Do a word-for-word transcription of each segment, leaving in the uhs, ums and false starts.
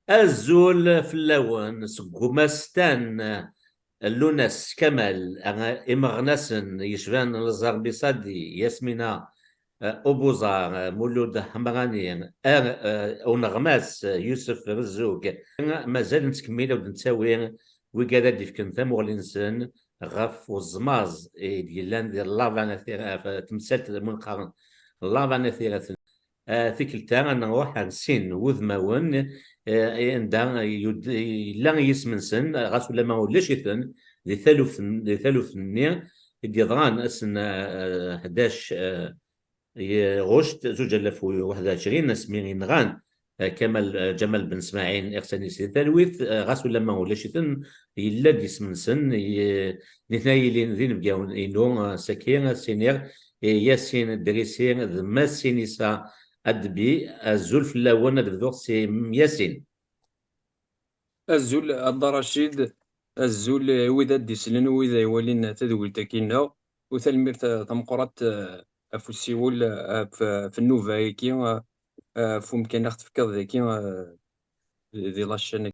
Azul fell-awen seg umastan Lunas Kamal, imeɣnasen yecban Lezhar Bisadi, Yasmina Ubuẓar, Mulud Ḥemrani, uneɣmas Yusef Rezzug. Mazal nettkemmil ad d-nettawi wigad ad d-ifken tamuɣli-nsen ɣef uẓmaẓ i d-yellan di llaba n At Ira-, ɣef temsalt n win qqaren llaba n At Iraten. Ah, tikkelt-a ad nruḥ ar sin wudmawen, eh, anda yud-, yella yisem-nsen, ɣas ulamma ulac-iten, di taluft n-, di taluft-nni i d-yeḍran ass n, eh, ḥdac, eh, ɣuct zuǧ alaf u waḥed u ɛecrin, asmi i nɣan, eh, Kamal, eh, Ǧamal Ben Smaɛil, iɣsan-is di talwit, eh, ɣas ulamma ulac-iten, yella-d yisem-nsen, ye-, nitni yilin d inebgawen-inu, eh, saki, ad s-iniɣ, eh, Yasin Drisi d Masinisa Adbi. Azul fell-awen, ad bduɣ s Yasin. Azul, a Dda Racid, azul i wid ad d-islen, wid ay iwalin tadwilt-agi-nneɣ, u tanemmirt, eh, tameqqrant, eh, ɣef usiwel, eh, ɣef, ɣef nnuba-agi, eh, ɣef umkan i ɣ-tefkiḍ dagi, eh, di la chaîne.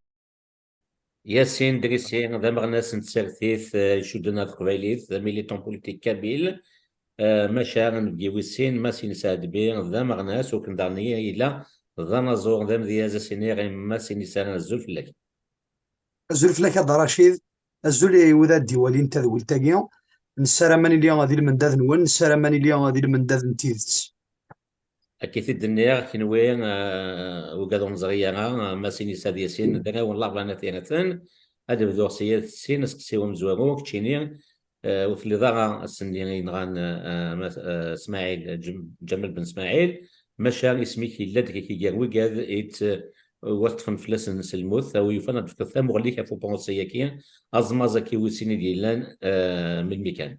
Yasin Drisi d ameɣnas n tsertit, eh, icudden ar teqbaylit, d militant politique kabyle, eh, maca anebgi wis sin, Masinisa Adbi, d ameɣnas, akken daɣen yella d anaẓur, d amedyaz, ad s-iniɣ i Masinisa, azul fell-ak. Azul fell-ak a Dda Racid, azul i wid ad d-iwalin tadwilt-agi, nessaram ad nili d lmendad-nwen, nessaram ad nili d lmendad n tidet. Akka i t-id-nniɣ, kenwi, eh, wigad ur neẓri ara, eh, Masinisa d Yasin, d arraw n llaba n At Iraten. Ad bduɣ s Yasin, aseqsi amezwaru, keččini, eh, ur telliḍ ara ass-nni i yenɣan, eh, eh, Mas-, eh, Smaɛil, Ǧem-, Ǧamal Ben Smaɛil, maca isem-ik yella-d kiki gar wigad i t-, eh, wa teṭṭfen fell-asen s lmut, a wi yufan ad d-tefkeḍ tamuɣli-k ɣef uprocès-agi, aẓmaẓ-agi wis sin i d-yellan, eh, melmi kan.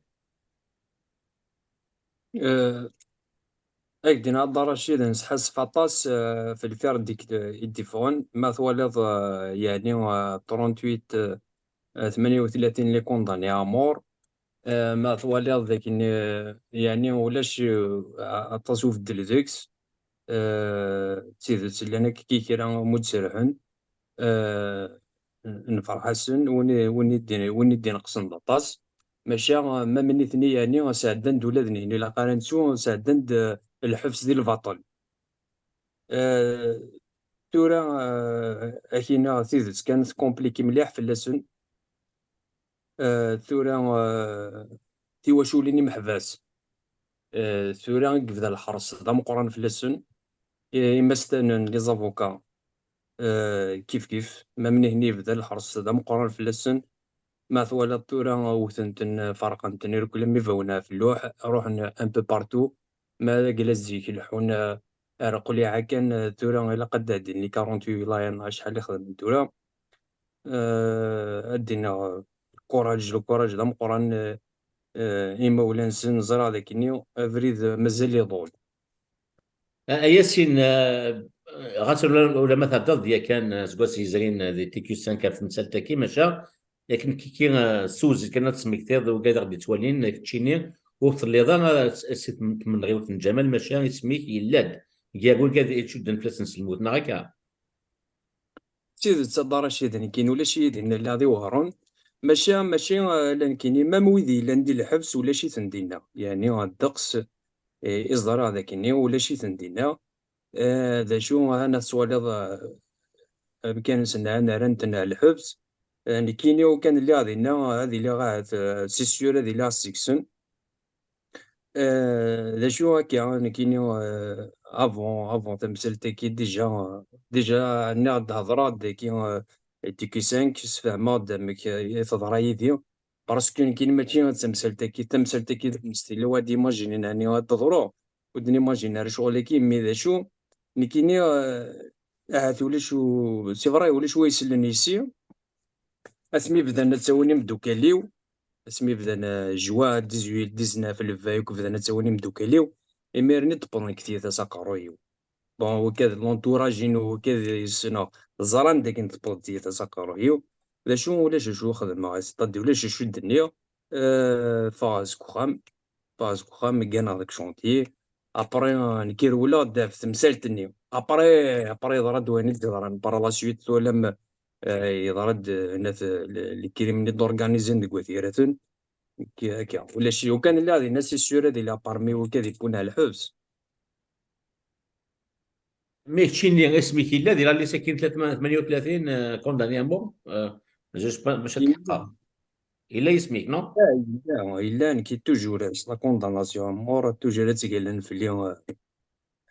Eh, Ak d-yenna Dda Racid, nesḥassef aṭas, eh, f le verdict i d-iffɣen. Ma twaliḍ, eh, yeɛni, eh, trente-huit, eh, tmenya u tlatin les condamnés à mort. Eh, ma twaliḍ dakken, eh, yeɛni ulac, eh, a-, aṭas ubeddel deg-s. Eh, d tidet, llan akka kra mu d-serrḥen. Eh, nferḥ-asen, win i, win i d-, win i d-ineqsen d aṭas. Maca, eh, ma nitni, yeɛni, sɛeddan-d ula d nitni, ilaq ara nettu, sɛeddan-d, eh, lḥebs di lbaṭel. Eh, tura, eh, ak-iniɣ tidet kan, tkompliki mliḥ fell-asen. Eh, tura, eh, tiwaculin imeḥbas. Eh, tura i yebda lḥers d ameqqran fell-asen. I-, imastanen, les avocats, eh, kif kif. Ma nitni yebda lḥers d ameqqran fell-asen. Ma twalaḍ tura, wten-ten, ferqen-ten, irkel am ibawen ɣef lluḥ, ruḥen un peu partout. Ma d agla zik leḥḥun, eh, ar qliɛa kan, eh, tura ilaq ad d-ɛeddin les quarante-huit layas, acḥal i xedmen tura. Eh, ad d-iniɣ, eh, lkuraj, lkuraj d ameqqran, eh, eh, imawlan-nsen, ẓriɣ d akkenni abrid, eh, mazal iḍul. A, a Yasin, eh, ɣas ula, ula ma tɛeddaḍ-d yakan, eh, seg wass yezrin, eh, di T Q cinq ɣef temsalt-agi, maca akken kiki, eh, s uwzel kan ad tesmektiḍ, ugadeɣ d-ittwalin, eh, keččini ur telliḍ ara s, s, s tmenɣiwt n Ǧamal, maca isem-ik yella-d gar wigad i ttcudden fell-asen s lmut, neɣ akka? D tidet, a Dda Racid, nekkini ulac-iyi dinna, lliɣ di Wehran. Maca, mačči, eh, ala nekkini, mam wid yellan di lḥebs ulac-iten dinna. Yeɛni, ddeqs, eh, i ẓriɣ d akkenni, ulac-iten dinna. Eh, d acu, ana tettwaliḍ, eh, amkan-nsen, ana rran-ten ɣer lḥebs. Eh, nekkini, ukan lliɣ dinna, ad iliɣ ahat, eh, c'est sûr, ad iliɣ seg-sen. Eh, d acu akka, nekkini, eh, avant, avant tamsalt-agi, déjà, déjà nniɣ-d, hedreɣ-d dagi, eh, T Q cinq, sfehmeɣ-d amek, eh, i teḍra yid-i. Parce que nekkini mačči d tamsalt-agi, tamsalt-agi d amestil, wa d imaginen, ɛni ad teḍru, ur d-nimagine ara ccɣel-agi, mais d acu, nekkini, eh, ahat ulac u-, c'est vrai, ulac wa isellen yes-i, asmi bdan ad ttawin imeddukal-iw, asmi bdan, eh, juin, dix-huit, dix-neuf, lebba yakk bdan ad ttawin imeddukal-iw, imiren i d-wwḍen deg tyita s aqerruy-iw. Bon, wakka d l'entourage-inu, wakka d yesneɣ, ẓran dakken tewweḍ tyita s aqerruy-iw. D acu, ulac acu xedmeɣ, c'est-à-dire ulac acu d-nniɣ, eh, ffɣeɣ seg uxxam, ffɣeɣ seg uxxam, gganeɣ deg chantier. Après, eh, nekki rewleɣ-d ɣef temsalt-nni. Après, après yeḍra-d wayen i d-yeḍran. Par la suite, twalam, euh, yeḍra-d, euh, nat, euh, le, le crime-nni d-organizin deg Wat Yiraten. Akka, akka. Ulac, lukan lliɣ dinna, c'est sûr ad iliɣ parmi wid ad yewwin ɣer lḥebs. Mais keččini, isem-ik yella di la liste akin tlatin, tmanya u tlatin, euh, condamné à mort, euh, je sais pas, maca tḥeqqeɣ. Yella isem-ik, non? Yella, yella, yella, nekki toujours, la condamnation à mort, toujours ad ttgellen fell-i, euh,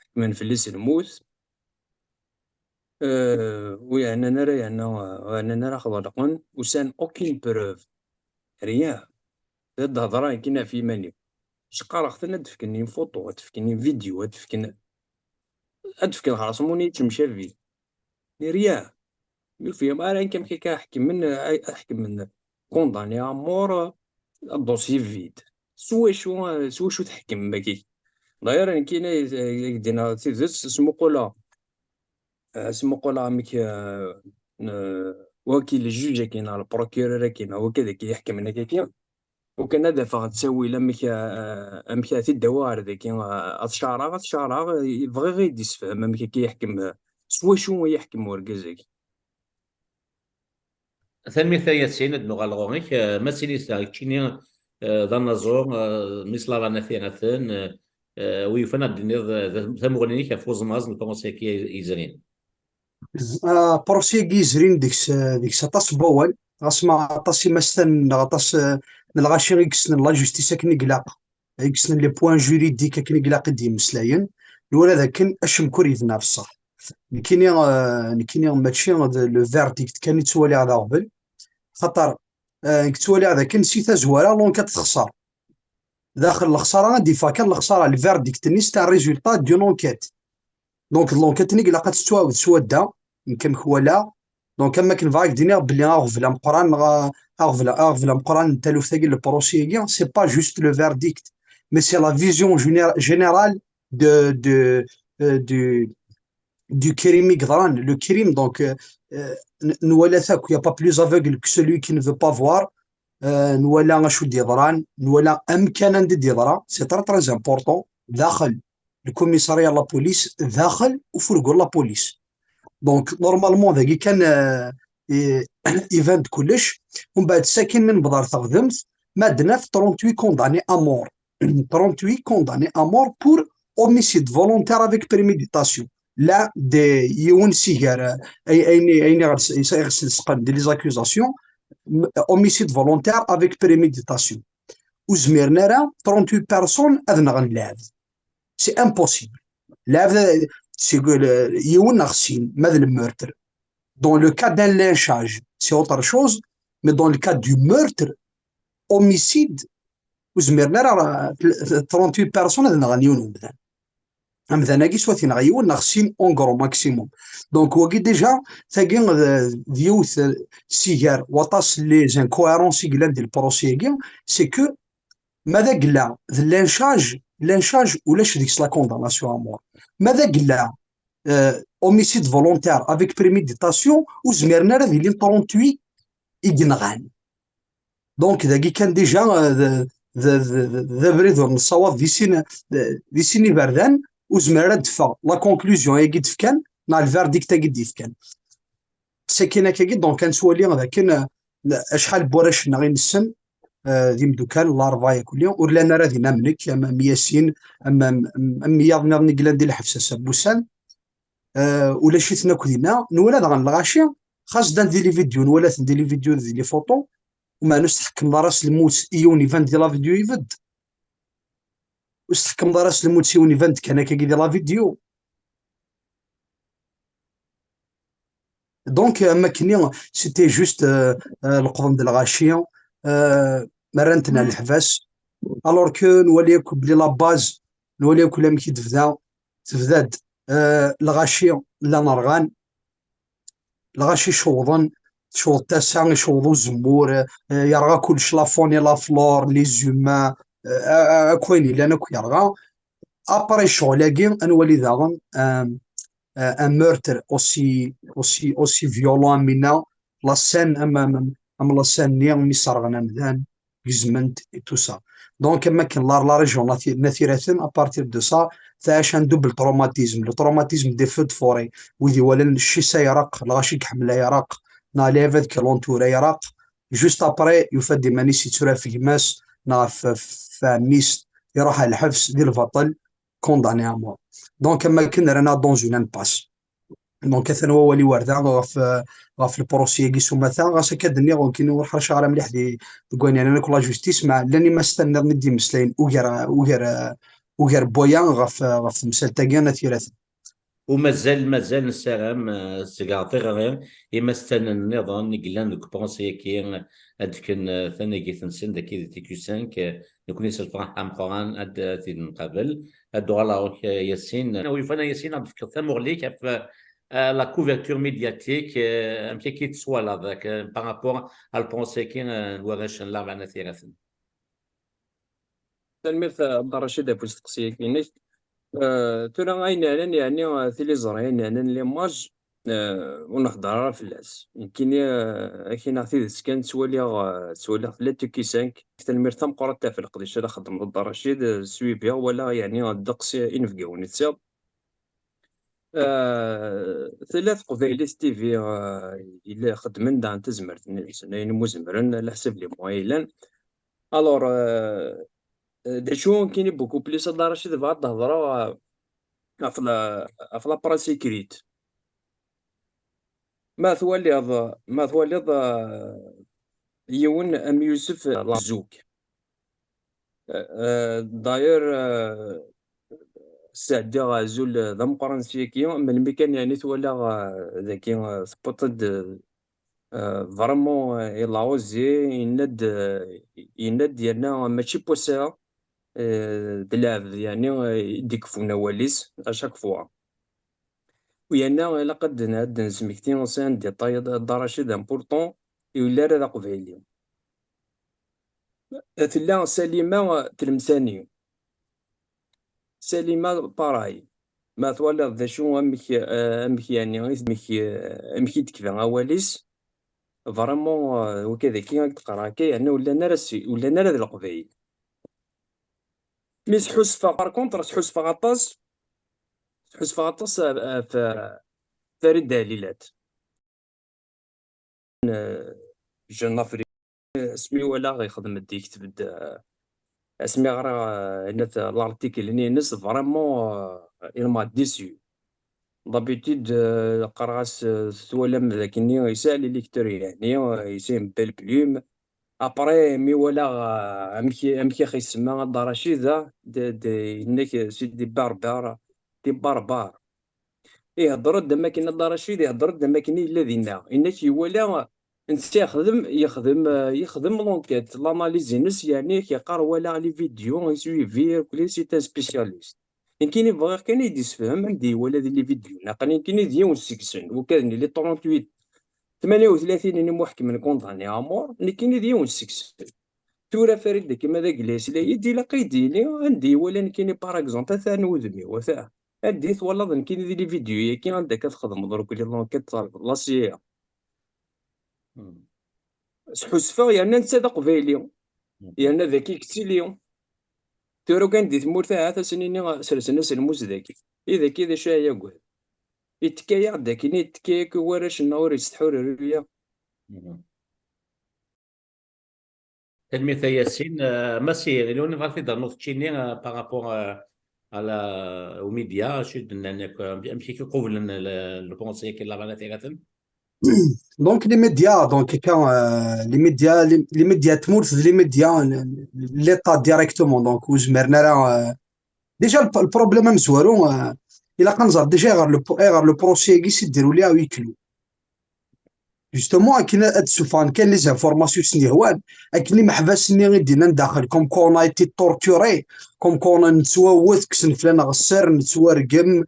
ḥekmen fell-i s lmut. Euh, ur yeɛnan ara, yeɛna, ur yeɛnan ara xḍelqen, usan aucune preuve. Rien. D ad d-hedreɣ nekkin ɣef yiman-iw. Qqareɣ-ten ad d-fken une photo, ad d-fken une vidéo, ad d-fken, ad d-fken xerṣum ur yettemcabi. Mais rien. Ur fhimeɣ ara amek akka ḥekmen, ay, ḥekmen condamné à mort, dossier vide. S wacu, s wacu tḥekmem akka? D'ailleurs, nekkini, ay, ay, ak-d-iniɣ tidet, smuquleɣ, eh, smuquleɣ amek, eh, n-, waki le juge-agi, neɣ le procureur-agi, neɣ waki d akka yeḥekmen akka. Ukan ad afeɣ ttawil amek, eh, amek ad t-id-awiɣ ɣer dagi, eh, ad t-caṛeɣ, ad t-caṛeɣ, eh, bɣiɣ ad yi-d-yessefhem amek akka yeḥkem, eh, s wacu i yeḥkem urgaz-agi. Tanemmirt a Yasin, ad nuɣal ɣur-k. Eh, ma d tilisa, keččini, eh, d anaẓur, eh, n Mislav n At Yiraten, eh, eh, wi yufan ad d-tiniḍ, eh, d tamuɣli-inek ɣef uẓmaẓ n procès-agi yezrin. Ah, procès-agi yezrin deg-s, deg-s aṭas n wawal, ɣas ma aṭas imastanen neɣ aṭas, eh, n lɣaci i yessnen la justice akken i ilaq, i yessnen les points juridiques akken i ilaq i d-yemmeslayen, nwala d akken acemkur yebna ɣef ṣṣeḥ. Nekkini, eh, nekkini mačči d le verdict kan i ttwaliɣ d aɣbel, xaṭer, eh, nekk ttwaliɣ d akken si tazwara l'enquête texṣer. Daxel lexṣara ad d-yeffeɣ kan lexṣara, le verdict-nni c'est un résultat d'une enquête. Donc, l'enquête-nni ilaq ad tettwaɛbed s wadda, nekk amek walaɣ. Donc, am akken bɣiɣ ad k-d-iniɣ belli aɣbel ameqqran, neɣ aɣbel, aɣbel ameqqran n taluft-agi, le procès-agi, c'est pas juste le verdict, mais c'est la vision géné-, générale de, de, euh, du, du crime i yeḍran. Le crime, donc, euh, euh, n-, nwala-t akk, il y a pas plus aveugle que celui qui ne veut pas voir. Euh, nwala acu d-yeḍran, nwala amkan anda d-yeḍra, c'est très, très important. Daxel le commissariat, la police, daxel ufurgu la police. Donc, normalement, dagi kan, euh, i-, iban-d kullec. Umbeɛd, sakin, mi newweḍ ɣer teɣdemt, ma d-naf trente-huit condamnés à mort. Trente-huit condamnés à mort pour homicide volontaire avec préméditation. L'un des, yiwen si gar, euh, ay-, ayen, ayen iɣer s-, iɣer selseqen di les accusations, m-, homicide volontaire avec préméditation. Ur zmiren ara trente-huit personnes ad nɣen lɛebd. C'est impossible. Lɛebd, c'est que le, yiwen neɣ sin, ma d le meurtre. Dans le cas d'un lynchage, c'est autre chose, mais dans le cas du meurtre, homicide, ur zmiren ara trente-huit personnes ad nɣen yiwen umdan. Amdan-agi s wat yenɣa yiwen neɣ sin en grand maximum. Donc, wagi déjà, tagi d, d yiwet, eh, si gar waṭas les incohérences i yellan di le procès-agi, c'est que ma d agella d lynchage, lynchage ulac deg-s la condamnation à mort. Ma d agella, eh, homicide volontaire avec préméditation, ur zmiren ara ad ilin trente-huit i yenɣan. Donc, dagi kan déjà, euh, d, d, d, d, d abrid ur nessawaḍ di sin, di sin iberdan, ur zmiren ara d-teffeɣ la conclusion-agi d-fkan, neɣ le verdict-agi d-yefkan. Sakin akkagi, donc, ad nettwali d akken, euh, acḥal n warrac-nneɣ i nessen, euh, d imeddukal, la rebɛa yakk-nni, ur llan ara din am nekk, am, am Yasin, am, am, am, am wiyaḍ nniḍen i yellan di lḥebs ass-a n wussan. Euh, ulac-iten akk dinna. Nwala daɣen lɣaci, xas ddan di les vidéos, nwala-ten di les vidéos, di les photos, umeɛna ur s-tḥekmeḍ ara s lmut i yiwen iban di la vidéo ibedd. Ur s-tḥekmeḍ ara s lmut s yiwen iban-d kan akkagi di la vidéo. Donc, am akkenni, c'était juste, euh, euh, leqḍen-d lɣaci, euh, rran-ten ar leḥbas, alors que nwali akk belli la base, nwali akk amek i d-tebda, tebda-d, euh, lɣaci llan rɣan, lɣaci cewḍen, tecweḍ tasa, icewḍ uzemmur, euh, yerɣa kullec, la faune et la flore, les humains, euh, akk ayen yellan akk yerɣa. Après ccɣel-agi, ad nwali daɣen, euh, euh, un meurtre aussi, aussi, aussi violent am winna, la scène, am, am, am, am la scène-nni mi sserɣen amdan, gezmen-t et tout ça. Donc, am akken la, la région n At Yiraten, à partir de ça, tɛac un double traumatisme, le traumatisme des feux de forêt, wid iwalan cci-s a ireqq, lɣaci iḥemmel a ireqq, neɣ lɛibad qui l'entoure a ireqq. Juste après, yufa-d iman-is yettura ɣef gma-s neɣ ɣef, ɣef ɛemmi-s, iruḥ ɣer lḥebs di lbaṭel, condamné à mort. Donc, am akken rran-aɣ dans une impasse. Donc, atan wawal-iw ar da ɣef, ɣef le procès-agi s umata, ɣas akka d-nniɣ, nekkini ur ḥerrceɣ ara mliḥ di, deg wayen yeɛnan akk la justice, ma llan imastanen nniḍen i d-imeslayen ugar, ugar, ugar n waya ɣef, ɣef temsalt-agi n At Yiraten. U mazal, mazal nessaram, eh, seg tiɣri, imastanen nniḍen i yellan deg uprocès-agi, ad d-fken, eh, tanagit-nsen dagi di T Q cinq, eh, nekkni s lferḥ ameqqran ad, ad t-id-nqabel. Ad d-uɣaleɣ ɣur-k, eh, Yasin. Wi yufan a Yasin, ad d-tefkeḍ tamuɣli-k ɣef, eh, la couverture médiatique, eh, amek akka i tettwalaḍ, eh, par rapport à le procès-agi, eh, n warrac n Larebɛa n At Yiraten. Tanemmirt a Dda Racid ɣef usteqsi-agi-inek. Eh, tura ayen yeɛnan, yeɛni, eh, tiliẓri, ayen yeɛnan l'image, eh, ur nehder ara fell-as. Nekkini, eh, akkin-a tidet kan ttwaliɣ, eh, ttwaliɣ tella T Q cinq. Tanemmirt tameqqrant ɣef leqdic ara xedmeḍ a Dda Racid, eh, swibiɣ, walaɣ yeɛni ddeqs inebgawen i tesɛiḍ. Eh, tella teqbaylit T V, eh, yella xeddmen dan tazmert-nsen, ayen umi zemren, leḥsab les moyens yellan. Alors, eh, d acu nekkini beaucoup plus a Dda Racid bɣiɣ ad d-hedreɣ, eh, ɣef la, ɣef la presse écrite. Ma twaliḍ, ma twaliḍ, eh, yiwen am Yusef Lazouk. Eh, eh, d'ailleurs, eh, sɛeddiɣ azul d ameqqran s yaki, melmi kan yeɛni twalaɣ, eh, dagi, eh, tewwiḍ-d, eh, vraiment, eh, il a osé, yenna-d, eh, yenna-d yerna mačči n wass-a, eh, d lɛebd, yeɛni, eh, i d-ikeffun awal-is à chaque fois. U yerna ilaq ad d-, ad d-nesmekti aussi un détail, Dda Racid, important, yella ara d aqbayli. Tella Salima Tlemsani. Salima, pareil. Ma twalaḍ d acu, amek, eh, amek yeɛni, amek, eh, amek i d-tekba awal-is, vraiment, eh, wakka daki i d-teqra akka, yeɛni ur llan ara si, ur llan ara d leqbayel. Mi sḥusfeɣ, par contre, sḥusfeɣ aṭas, sḥusfeɣ aṭas ɣef, ɣef Farid Dalilat. Eh, Jeune Afrique, asmi walaɣ ixdem-d, yekteb-d, eh, asmi ɣriɣ, eh, inna-t l'article-nni-ines, vraiment, eh, il m'a déçu. D'habitude, eh, qqareɣ-as, eh, twalam d akken yesɛa les lecteurs, yeɛni, eh, yesɛa une belle plume. Après, mi walaɣ, eh, amek, amek i ɣ-isemma Dda Racid, eh, d, d, yenna-k, eh, c'est des barbares, des barbares. Ihedder-d am akken Dda Racid, ihedder-d am akken yella dinna. Yenna-k iwala, netta yexdem, yexdem, eh, yexdem l'enquête, l'analyse-ines, yeɛni yeqqar walaɣ les vidéos, isuivi, akk, c'est un spécialiste. Nekkini bɣiɣ kan ad yi-d-yessefhem anda iwala di les vidéos. Aql-i nekkini d yiwen seg-sen, wakka d les trente-huit, tmanya u tlatin-nni mu ḥekmen condamné à mort, nekkini d yiwen seg-sen. Tura Farid, dagi ma d agla yesla-yi-d, ilaq ad yi-d-yini anda iwala nekkini, par exemple, atan wudem-iw, ata. Anda i twalaḍ nekkini di les vidéos-yagi, anda akka txedmeḍ rukli l'enquête, la C I A? Hmm. Sḥusfeɣ yerna netta d aqbayli. Hmm. Yerna dagi yettili. Tura kan di tmurt ahat ad sen-ini sersen-as lmus dagi. I dagi d acu ara yagad? Ittekka-yaɣ-d akken, ittekka-yak warrac-nneɣ ur isetḥu ur iruya. Mhm. Tanemmirt a Yasin. Euh, Massi, yella win yebɣa ad t-id-ternuḍ keččini, euh, par rapport, euh, à la, aux médias, acu i d-nnan akk, euh, amek i k-qublen le, le procès-agi n Larebɛa n At Yiraten? Donc, les médias, donc, quand, euh, les médias, les, les médias, tmurt d les médias, l'État directement, donc, ur zmiren ara, euh, déjà, le, le problème amezwaru, euh, ilaq ad nẓer déjà ayɣer le, ayɣer le procès-agi i d-irewli à huis clos. Justement, akken ad d-ssufɣen kan les informations i sen-yehwan, akken imeḥbas-nni i d-yennan daxel, comme quoi on a été torturé, comme quoi on a nettwawwet, kksen fell-aneɣ sser, nettwargem,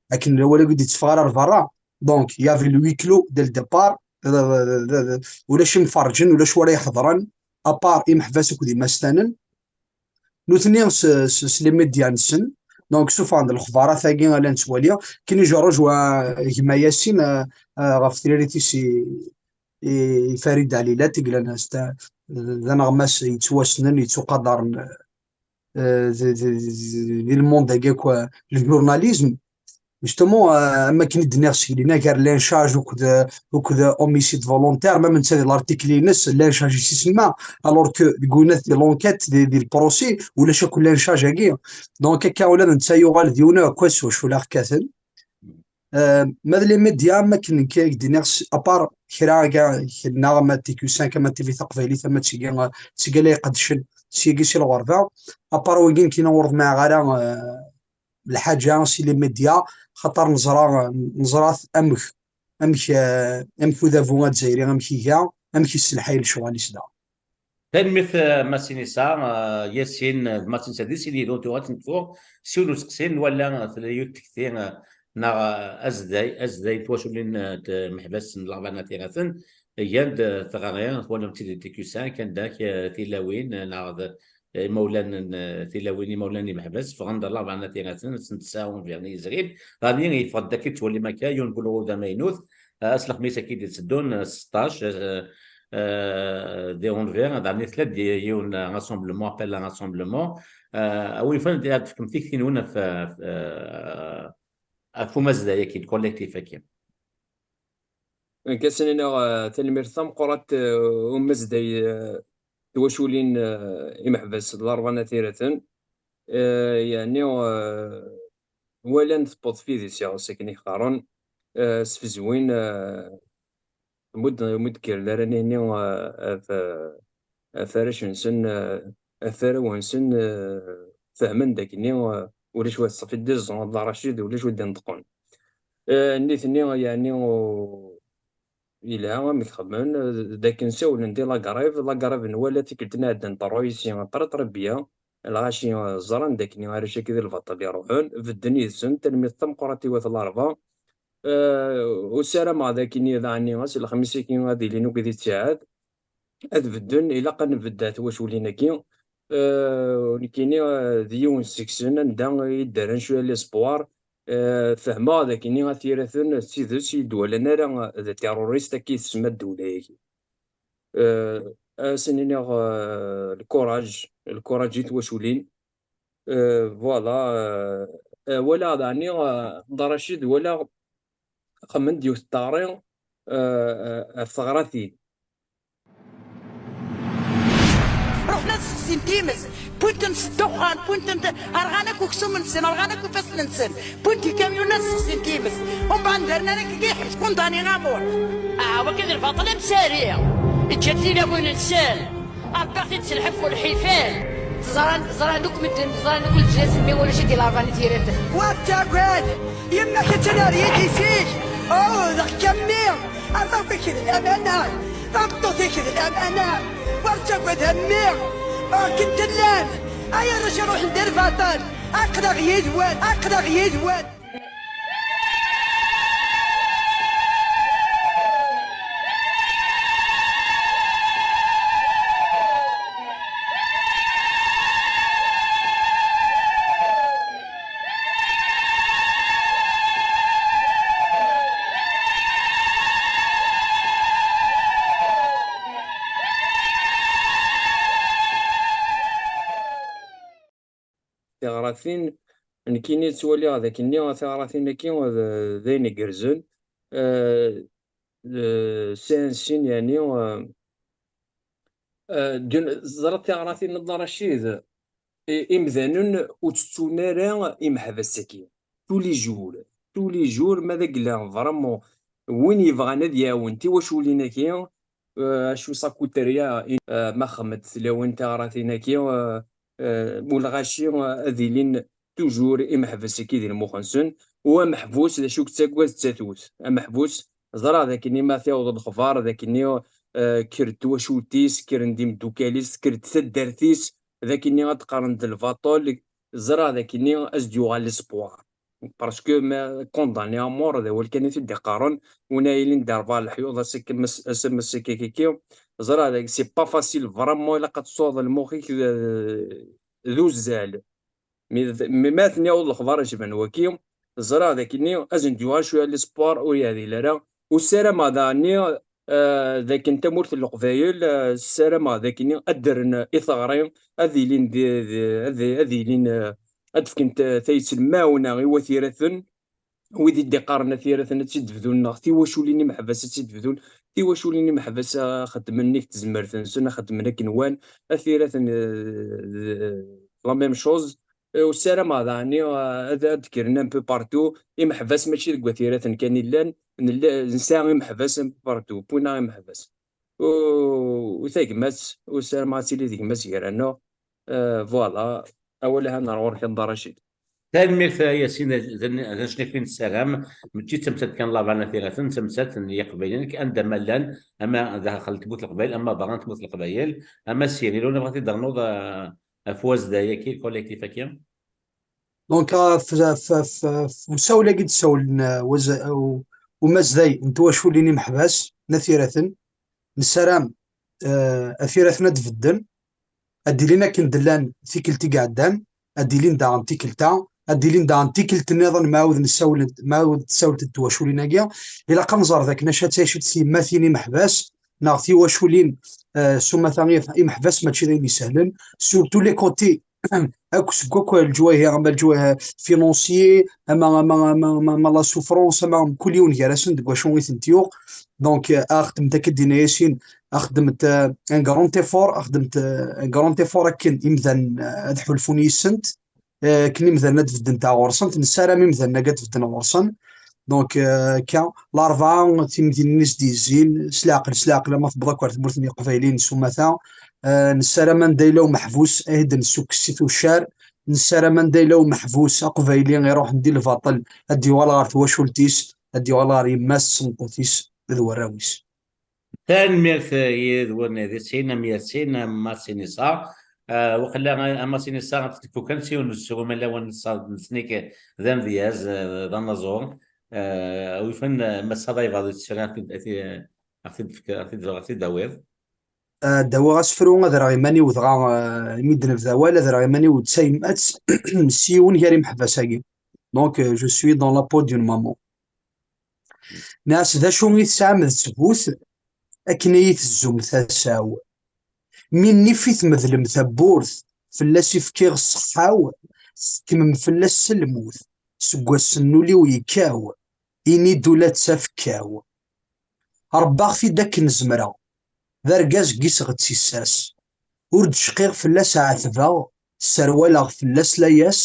akken awal-agi ur d-yetteffeɣ ara ɣer berra. Donc, il y avait le huis clos dès le départ. D, d, d, d, d, ulac imferrǧen, ulac wara iḥeḍren, à part imeḥbas akked imastanen. Nutni s, s, s les médias-nsen. Donc, ssufɣen-d lexbarat-agi la nettwali. Kini Jean Rouge wa gma Yasin, euh, euh, ɣef tririt-is i, i Farid Dalilat, i yellan s ta-, d aneɣmas yettwassnen, yettuqadaren, euh, euh, di, di, di, di le monde-agi akk, euh, le journalisme. Justement, euh, am akken i d-nniɣ seg linagar, lynchage akked, euh, akked, euh, homicide volontaire, même netta di l'article-ines, lynchage i s-isemma, alors que deg winat di l'enquête, di, di le procès, ulac akk lynchage-agi. Donc, akka ula d netta yuɣal d yiwen akk s wacu la kkaten. Euh, ma d les médias, am akken nekk i d-nniɣ, s-, à part kra aga, kra ama T Q cinq, ama T V taqbaylit, ama d tigi, euh, d tigi la iqeddcen, syagi si lɣerba, à part wigi nekk ur ḍmiɛeɣ ara, euh, lḥaǧa si les médias, xaṭer neẓra, neẓra amek, amek, euh, amek udabu azzayri, amek iga, amek yesselḥay lecɣal-is da. Tanemmirt, eh, Masinisa, eh, Yasin, eh, d Masinisa di Sidi Dun tuɣa tnekfu, s yiwen useqsi, nwala, eh, tella yiwet tekti, eh, neɣ, eh, azday, azday n twaculin, eh, d imeḥbas n Laɣbana Tiraten, gan-d, eh, taɣari, twalam-tt-id di T Q cinq, anda, eh, tilawin, eh, neɣ d, eh, imawlan n, eh, tilawin, imawlan n imeḥbas, ffɣen-d ɣer Laɣbana Tiraten, sent tesɛa unbir-nni yezrin, ɣer-ni yeffeɣ-d akka i tettwalim akka, yiwen n ulɣu d amaynut, eh, ass lexmis akka i d-itteddun, eh, seṭṭac, eh, eh, di Anvers, daɣen tella-d yiwen n rassemblement, appel à rassemblement. Eh, a wi yufan ad d-tefkem tikti-nwen ɣef, ɣef, eh, ɣef umazday-agi, d collectif-agi. Nekk ad sen-iniɣ, eh, tanemmirt tameqqrant, eh, umazday, eh, twaculin, eh, imeḥbas d Larebɛa n At Iraten. Eh, yeɛni, eh, walan tewweḍ fidis iɣes akken i qqaren, eh, sfezwin, eh, mu d-, mu d-kkren ara nihni, eh, af, af arrac-nsen, eh, af warraw-nsen, eh, fehmen d akkenni, eh, ulac wa teṣfi d iẓẓan d Racid, ulac wa d-ineṭqen. Eh, nitni, yeɛni, u-, yelha amek xedmen, eh, d akken sawlen di la grève, la grève nwala tikkelt n iɛeddan terruyisi très très bien, lɣaci, eh, ẓran d akken arrac-agi d lbaṭel i ruḥen, bedden yid-sen, tanemmirt tameqqrant i wat Larebɛa. Eh, u ssarameɣ d akken daɣen ass lexmis-agi ad ilin akk di ttiɛad, ad bedden, ilaq ad nbedd ar twaculin-agi. Eh, nekkini, eh, d yiwen seg-sen anda i d-rran cwiya l'espoir. Eh, fehmeɣ d akken At Yiraten d tidet i d-walan ara d terrorist akka i tsemma ddewla-agi. Eh, ad asen-iniɣ, eh, lkuraj, lkuraj i twaculin. Eh, voilà, eh, eh, walaɣ daɣen, eh, Dda Racid, walaɣ xemmen-d yiwet n teɣri, eh, eh, ɣef teɣratin. Ruḥen ad sexsin times, wwin-ten s ddexxan, wwin-ten, rɣan akk uksum-nsen, rɣan akk ifassen-nsen, wwin-t ikamyun ad sexsin times. Umbeɛd, daren ara deg yiḥebs, kundani amur. Ah, wagi d lbaṭel amsari. Iǧǧa-d tilawin-nsen. Ṛebbi ɣ-t-id s lḥif u lḥifal. Ẓran, ẓran akk medden, ẓran akk leǧnas-nni, ulac i d-ilarban i tira-ten. Ur ttagad, yemma-k attan ar yidis-ik. Oh, d aḥkammi. Arraw-ik d lamana, tameṭṭut-ik d lamana. Ur ttagad a mmi, ur ken-tellam. Ay arrac iruḥen di lbaṭel, aql-aɣ yid-wen, aql-aɣ yid-wen. Tiɣratin, nekkini ttwaliɣ d akken-nni tiɣratin-agi d, d ayen igerrzen. Eh, eh, sɛan sin, yeɛni, eh, eh, dun-, teẓriḍ tiɣratin n Dda Racid, i-, imdanen ur ttettun ara imeḥbas-agi. Tous les jours, tous les jours, ma d agla vraiment win yebɣan ad iɛawen tiwaculin-agi, eh, acu ça coûte rien, eh, ma xedment tlawin tiɣratin-agi, eh, eh, u lɣaci, eh, ad ilin toujours imeḥbas-agi di lmux-nsen. U ameḥbus, d acu yettagad d tatut. Ameḥbus, ẓriɣ d akken ma t-yaweḍ lexbar, d akken, eh, kker-d twacult-is, kkren-d imeddukal-is, kker-d taddart-is, d akken ad d-qqaren d lbaṭel, ẓriɣ d akken ad s-d-yuɣal l'espoir. Parce que ma condamné à mort, d awal kan i t-id-iqqaren, win ara yilin d arbaɛ leḥyuḍ, ass akka, mas-, ass, ass akka, akka, ẓriɣ d, c'est pas facile, vraiment, ilaq ad tesɛuḍ lmux-ik d, d uzzal. Mi, mi, ma ten-yaweḍ lexbar icban waki, ẓriɣ d akken ad sen-d-yuɣal cwiya l'espoir, ur yeɛdil ara. U ssarameɣ daɣen eh, d akken tamurt n Leqbayel, eh, ssarameɣ d akken ad ddren i teɣri, ad ilin di, di, ad, ad ilin, eh, ad fkent, eh, tayet lemɛawna i wat iraten, wid i d-iqqaren at iraten ad tt-id-bdun, neɣ tiwaculin imeḥbas ad tt-id-bdun, tiwaculin imeḥbas a xeddmen nnig tezmert-nsen, a xeddmen akken wan, at iraten, eh, d-, la même chose. Eh, u ssarameɣ daɣen, eh, ad, ad d-kkren un peu partout. Imeḥbas mačči deg wat iraten kan i llan, nella, nesɛa imeḥbas un peu partout, wwin-aɣ imeḥbas. U, u tagmat, u ssarameɣ ad tili d gma-s gar-aneɣ. Eh, voilà, awal ahan ar ɣur-k a Dda Racid. Tanemmirt a Yasin, d, d, d anect i nessaram, mačči d tamsalt kan n Laban at iraten, d tamsalt n Yiqbayliyen, anda ma llan, ama daxel n tmurt n Leqbayel, ama berra n tmurt n Leqbayel, ama s Yiɣil, nebɣa ad t-id-ternuḍ, eh, ɣef wazday-agi, lkolektif-agi? Donc, euh, f, f, f, f usawel-agi d-ssawlen, euh, waz-, u-, umazday n twaculin imeḥbas n at iraten, nessaram, euh, at iraten ad d-bedden, ad d-ilin akken d-llan tikkelt i iɛeddan, ad d-ilin daɣen tikkelt-a, ad d-ilin daɣen tikkelt nniḍen, ma ɛawed nessawel, ma ɛawed tsawelt n twaculin-agi, ilaq ad nẓer d akken acu ad tɛic tyemmatin imeḥbas, neɣ tiwaculin, euh, s umata, imeḥbas mačči d ayen isehlen, surtout les côtés akk seg wakk leǧwayeh, ama leǧwayeh financier, ama, ama, ama, ama, ama la souffrance, ama mkul yiwen gar-asen deg wacu i tent-yuɣ. Donc, euh, a xedmet akka d-yenna Yasin, a xedmet, euh, un grand effort, a xedmet, euh, un grand effort akken imdanen, euh, ad ḥulfun yis-sent, euh, akken imdanen ad beddent ɣur-sent. Nessaram imdanen ad bedden ɣur-sen. Donc, euh, akka, Larebɛa, timdinin i s-d-yezzin, s leɛqel, s leɛqel, ama tewweḍ akk ar tmurt n Yiqbayliyen s umata. Euh, nessaram anda yella umeḥbus, ad d-nessukkes si tuccar. Nessaram anda yella umeḥbus aqbayli iruḥen di lbaṭel, ad d-yuɣal ɣer twacult-is, ad d-yuɣal ɣer yemma-s d tmeṭṭut-is d warraw-is. Tanemmirt, eh, yid-wen di sin, am Yasin, am Masinisa. Eh, waqila, eh, am Masinisa, ad tekfu kan s yiwen n usu, ma lawan n ṣṣad-, n snik d amedyaz, eh, d anaẓur. Eh, wifan, eh, ma tessadayeḍ isefra, ad t-id-, ad t-id-, ad t-id-, ad t-id-awiḍ. Eh, ad d-awiɣ asefru, ad rreɣ iman-iw dɣa, eh, imi d-nebda awal, ad rreɣ iman-iw d tayemmat s yiwen gar imeḥbas-agi. Donc, euh, je suis dans la peau d'une maman. Nniɣ-as, d acu i tesɛam d ttbut akken i yi-tezzum tasa-w? Mi nnif i tmedlem tawwurt, fell-as i fkiɣ ṣṣeḥḥa-w, tḥekmem fell-as s lmut, seg wass n ul-iw yekkaw, ini-d ula d tafekka-w. Ṛebbaɣ-t-id akken zemreɣ, d argaz n yiseɣ d tissas, ur d-cqiɣ fell-as ɛetbeɣ, sserwaleɣ fell-as layas,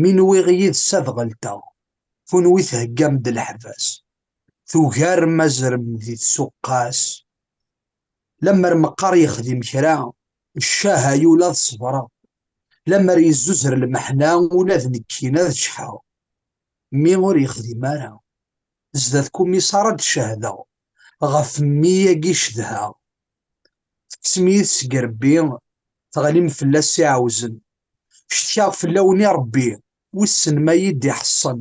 mi nwiɣ yid-s ad ɣelṭeɣ, kunwi theggam-d leḥbas. Tugarem azrem di tsuqqa-s. Lemmer meqqar yexdim kra, ccaha yula ad ṣebreɣ. Lemmer yezzuzer lmeḥna, ula d nekkini ad ččḥeɣ. Mi ur yexdim ara, zdat kumiṣar ad d-cehdeɣ, ɣef mmi-agi cedhaɣ. Tekksem-iyi-t seg rebbi, teɣlim fell-as iɛewzen. Cetkaɣ fell-awen i Rebbi, wissen ma yi-d-iḥeṣṣen.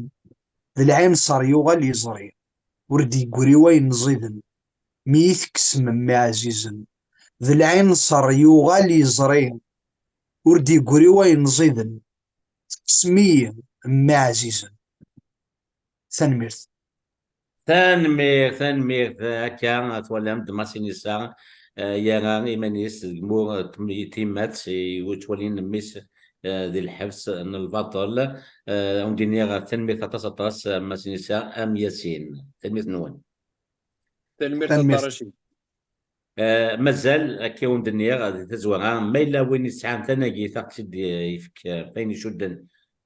D lɛinṣer yuɣal yeẓri, ur d-yeggri wayen ẓiden, mi yi-tekksem mmi ɛzizen. D lɛinṣer yuɣal yeẓri, ur d-yeggri wayen ẓiden, tekksem-iyi mmi ɛzizen. Tanemmirt. Tanemmirt, tanemmirt. Akka twalam-d Masinisa, eh, yerra iman-is deg mur n tm-, timat, i ttwalin mmi-s, eh, di lḥebs n lbaṭel. Eh, ad wen-d-iniɣ tanemmirt aṭas, aṭas, eh, Masinisa, am Yasin. Tanemmirt-nwen. Tanemmirt a Dda Tanemmirt. Racid. Eh, mazal, akka i wen-d-nniɣ di tazwara, ma yella win yesɛan tanagit, ad ɣ-tt-id-yefk, eh, f ayen icudden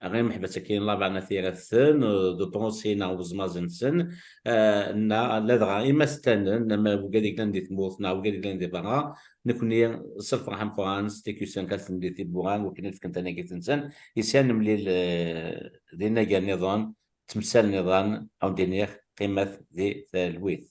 ɣer imeḥbas-agi n Laban at Iraten, eh, d uṭrusi neɣ uẓmaz-nsen, eh, neɣ ladɣa imastanen, ama wigad i yellan di tmurt neɣ wigad i yellan di berra, nekni s lferḥ ameqqran, s tikkusin kan di tibbura, wakken ad fken tanagit-nsen, i s ad nemlil, eh, di nagar nniḍen, temsal nniḍen, ad wen-d-iniɣ qqimet di talwit.